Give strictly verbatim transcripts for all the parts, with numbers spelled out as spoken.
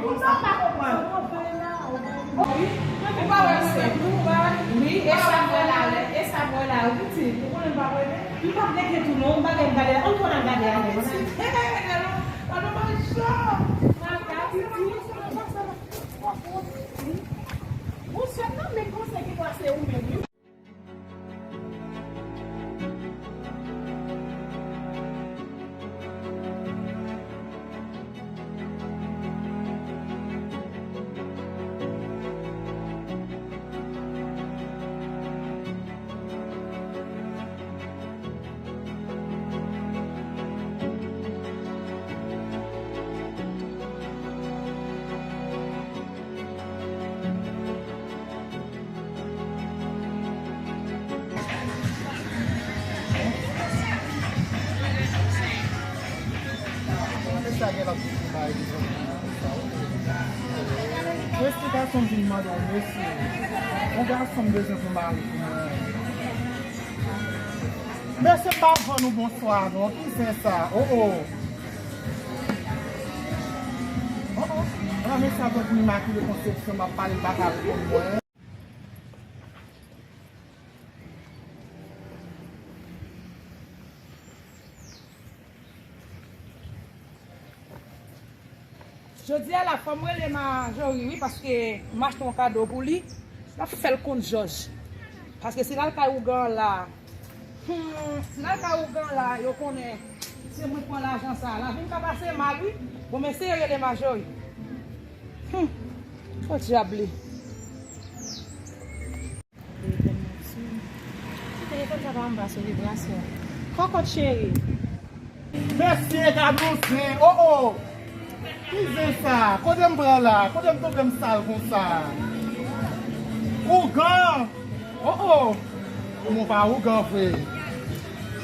Ou pa konprann. Wi, ou pa wè se tou, wi, e sa m wè la, e sa m wè la, wi, pitit. Ou konnen m pa wè, m pa plede tou non, m pa gen gade, ann fò n al gade avè m. Ou swèt nan men konsèy ki pase ou menm, wi. Mesye, gason vin mande w, mesye. Yon gason m bezwen pou mari pou mwen. Mesye, m pa vann ou bonswa non. Ki zen sa? Oh, oh. Oh, oh. Ala mesye a tankou Imakile Konsepsyon, m ap pale, l pa ka reponn mwen. Jodi a la, fò m rele Majori, wi, paske m achte yon kado pou li. M ap fè l konn jòj. Paske si l al kay ougan la, hmm, si l al kay ougan la, yo konnen se mwen k pran lajan sa. Lavi m ka pase mal, wi. Bon, m eseye rele Majori. Hmm, podyab li. Ti telefòn sa pa anba sou vibrasyon. Kòkòt cheri. Mesye, gad yon zen. Oh, oh. Ki zen sa? Kote m pran la? Kote m tonbe m sal konsa? Ougan. Oh, oh. Mwen pa ougan vre.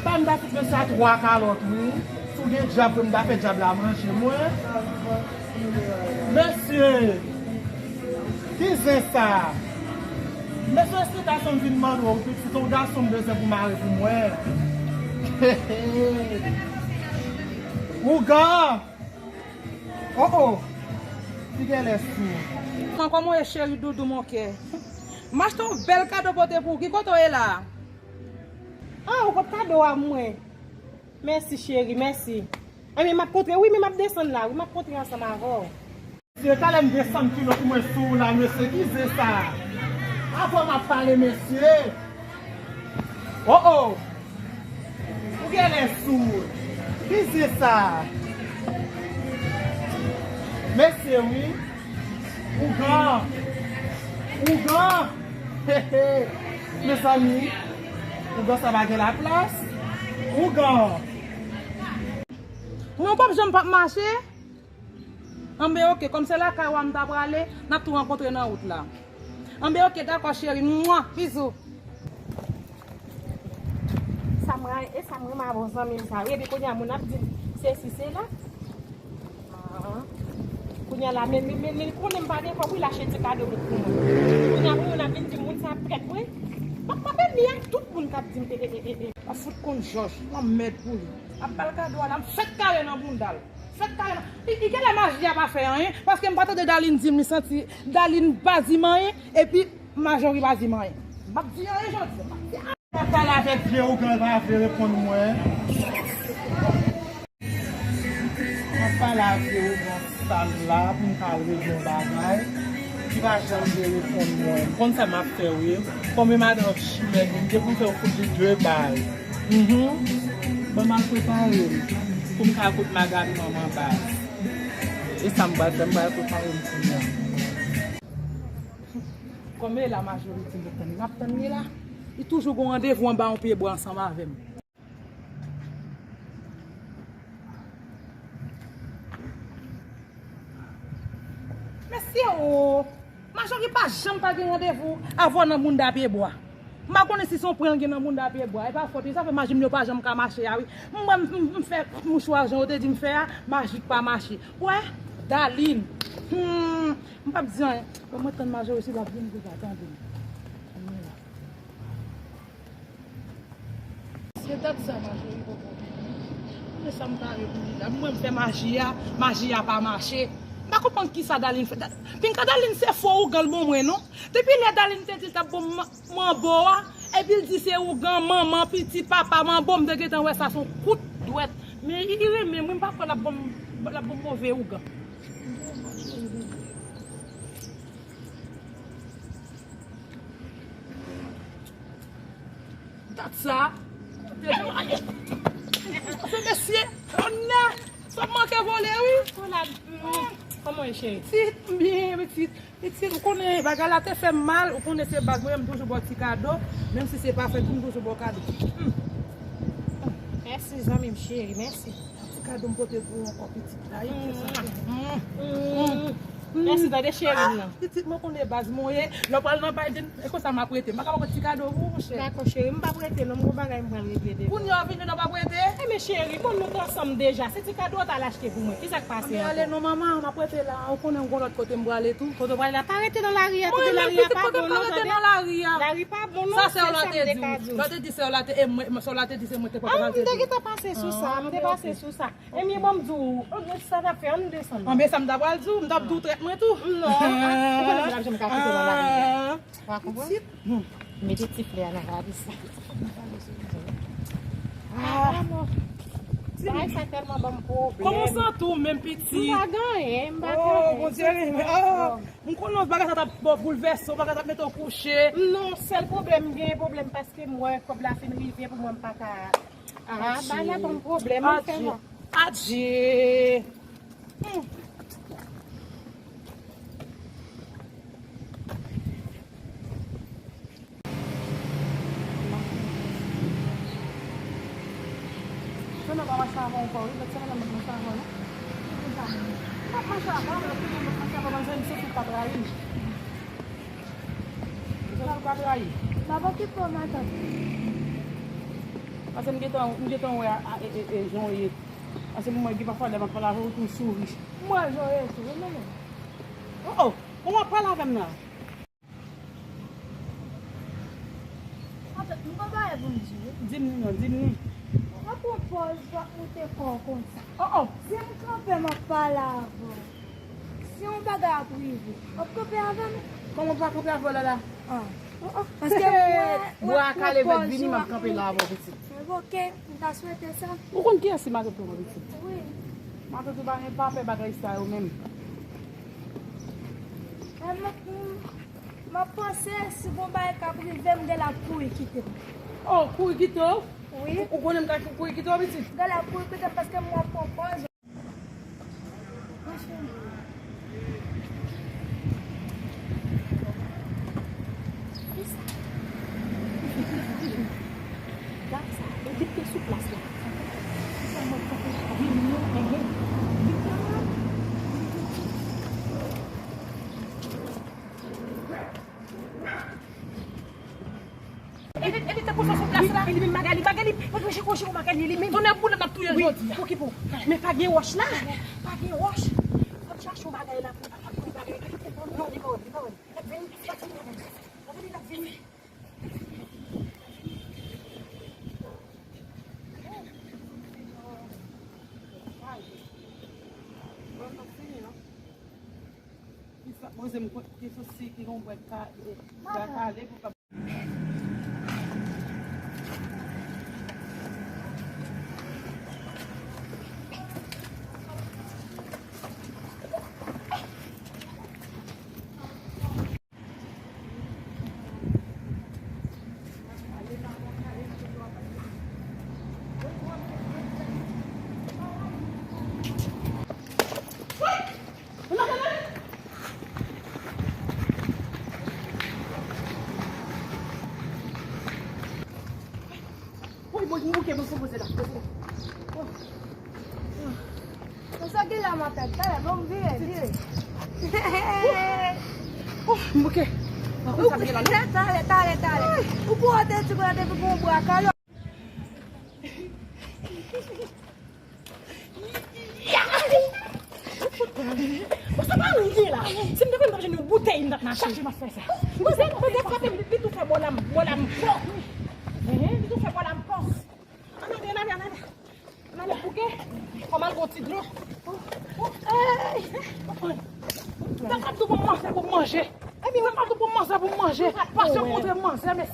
Sa m ta fout mesye a twa kalòt, wi. Si w gen djab vre, m ta fè djab la manje mwen. Mesye! Ki zen sa? Mesye, se gason m vin mande w, pitit, yon gason m bezwen pou mari pou mwen. Ougan! Oh, oh! Li genlè sou. Kòman w ye, cheri doudou mon kè? M achte yon bèl kado pote pou ou. Ki kote w ye la? Ah, ou pot kado a mwen. Mèsi, cheri, mèsi. Enben, m ap kontre, wi, men m ap desann la, wi, m ap kontre ansanm avè w. Se talè m desann kilo pou mwen sou ou la, mesye, ki zen sa? Avè w m ap pale, mesye. Oh, oh! Ou genlè sou. Ki zen sa? Mesye, wi. Ougan. Ougan. He, he. Mezanmi. Ougan sa pa gen laplas. Ougan. Non, pap janm pap mache. Anben, oke, kòm se lakay ou a m ta prale, n ap tou rankontre nan wout la. Anben, oke, dakò, cheri. Mwa, bizou. Sa m ra-, e sa m renmen avè w, zanmi m sa. Epi kounye a, moun ap di m sesi, sela. Ah. Kounye a la, men, men, men, men, konnen m pa gen kòb, wi, l achte ti kado pou mwen. Kounye a, pou moun ap vin di m, moun sa trèt, wi. M ap, m ap enmi ak tout moun k ap di m, e, e, e, e, e. Ap fout konn jòj, lanmèd pou li. Ap ba l kado a la, m fèk kale nan bounda l. Fèk kale nan, li, li genlè maji a pa fè anyen, paske m pa tande Darline di m li santi, Darline pa di m anyen, epi Majori pa di m anyen. M p ap di anyen jodi a, m p ap di anyen. M ap pale avèk vye ougan, l pa vle reponn mwen. M ap pale ak vye ougan sal la pou m ka al regle yon bagay. Li pa janm vle reponn mwen. M konn sa m ap fè, wi. Kòm e madanm chimè, m te pou fè w fout li de bal. Mhm. Bon, m al prepare m pou m ka kout Magali manman baz. E sa m pral fè, m pral prepare m kounye a. Kòm e la Majori di m pou tann li, m ap tann li la. Li toujou gon randevou anba yon pye bwa ansanm avè m. Mesye o! Majori pa janm pa gen randevou avè w nan bounda pye bwa. M pa konnen si se yon pwen l gen nan bounda pye bwa. E pa fòt li, sa fè maji m yo pa janm ka mache a, wi. M wè m, m, m fè mouchwa jan yo te di m fè a, maji k pa mache. Wè, Darline. Hmm, m p ap di anyen. Bon, mwen tann Majori si l ap vini pou l ka tande m. Anyen la. Se dat sa Majori poko vini. Men sa m ta repou li la. Mwen m fè maji a, maji a pa mache. M pa konprann kisa Darline fè. Da- Pinga Darline se fo ougan l ban mwen, non. Depi lè Darline te di l t ap ban m man- manbo a, epi l di se ougan, manman, pitit, papa, manbo, m te gentan wè sa se yon kout dwèt. Men li renmen m wi, m pa kwè l ap ban m, l ap ban m move ougan. Dat sa. Se mesye, onè, sa manke vole, wi. Kolad, mm, kòman w ye, cheri? Pitit, m byen, pitit. Pitit, ou konnen bagay la te fè m mal, ou konnen se baz mwen, m toujou ba w ti kado, menm si se pa fè tou, m toujou ba w kado. Mm. Mèsi, zanmi m, cheri, mèsi. Ti kado m pote pou ou ankò, pitit. Ay, ke sa fè. Mm. Mm. Mèsi, tande cheri m nan. Pitit mwen konnen baz mwen ye. Lè w pral nan Biden, e konsa m ap rete. M pa ka ba w ti kado pou ou, monchè. Dakò, cheri, m p ap rete non, m gon bagay m pral regle deja. Kounye a w vin vin w p ap rete? E men cheri, bon nou t ansanm deja. Se ti kado w t al achte pou mwen. Kisa k pase ankò? Ale non, manman, m ap rete la. Ou konnen m gon lòt kote m prale tou. Kote w prale la? Pa rete nan lari a, tande lari a pa bon non, tande. Lari pa bon non, se sa m te ka di w. Lè w te di sè w la te, e mwen, sè w la te di se mwen te pral te di. M te gentan pase sou sa, m te pase sou sa. Ebyen, ban m di w, sa n ap fè, ann desann. Anben, sa m ta pral di w, m t ap di w trèt mwen tou. Non, ou konnen moun ap janm ka kite nan lari a. Ou pa konprann? Pitit. Mete ti flè a nan valiz la. Ah. Bagay sa tèlman ban m pwoblèm. Kòman w santi w menm, pitit? M pa gen anyen, m pa gen anyen. Oh, Bondye, oh, m konnen bagay sa t ap ba w boulvèse, bagay sa t ap mete w kouche. Non, sèl pwoblèm, m gen pwoblèm paske m wè kòb la fin rive pou mwen, m pa ka Ah, bagay la ban m pwoblèm, m fè mò. Adje. Hmm. Fè nan pa mache avan w ankò, wi. Lòt semèn nan m ap mache avan w, non. M ap mache avan w, lòt semèn m ap mache avan w, manzè, m santi w pa trayi m. Sa ou pa trayi. M ap okipe w, matant. Paske m gentan, m gentan wè a, a, e, e, e, jan w ye. Paske m wè gen pafwa lè m ap pale avè w tou, w souri. M wè jan w ye tou, wi, manman. Oh, oh, kòman w ap pale avè m nan? Matant, m gon bagay pou m di w, wi. Di m li non, di m li. Ou pa pran pòz, ou pa moute kò w konsa. Oh, oh. Si m kanpe, m ap pale avè w. Si yon bagay ap rive, w ap kanpe avè m? Kòman w pa kanpe avè w la la? Ah. Oh, oh. Paske mwen, bwa a kale vèt vini, m ap kanpe la avè w, pitit. Oke, m ta swete sa. Ou konn kiyès se matant ou an, pitit? Wi. Matant ou pa gen, pa pè bagay sa yo menm. M, m, m ap panse si gon bagay k ap rive m, m gen la kouri kite w. Oh, kouri kite w? Wi. Ou, ou konnen m ka kouri kite w, pitit? M gen la kouri kite w paske m wè w pran pòz. Gad sa, e li te sou plas la. E li, e li te kouche sou plas la. E li menm Magali, Magali, pa kouche, kouche pou Magali, e li menm. Tonnè boule, m ap touye l jodi a. Okipe w. Men pa gen wòch la. Pa gen wòch. Fò n chache yon bagay la pou, pou, pou bagay. Non, li pa wè, li pa wè. L ap vini, l ap vini, l ap vini, l ap vini. Bon, nou fini, non? Ki sa, poze m kot, ki sou si, ki gon bwèt ka, e, bwa kale pou ka. Woy, woy, m bouke, mwen se poze la, poze la. Mwen sa gen la matant, talè, bon, m vire, vire. Oh, m bouke. Mwen konn sa m gen la, non? Talè, talè, talè. Ou pou ante ti kote pou bon bwa kalò. Bon, sa pa anyen la. Si m te konn m t ap jwenn yon boutèy, m t ap mache. Chak jou m ap fè sa. Manzè, manzè frape m, li tou fè bò la, bò la m fò. Hein, li tou fè bò la m fò. Ann ale, ann ale, ann ale. Ann ale, bouke. Fò m al gon ti dlo. Hey! Mwen kapab tou pou manzè pou manje. Mwen kapab tou pou manzè pou manje. Pase montre manzè, mesye.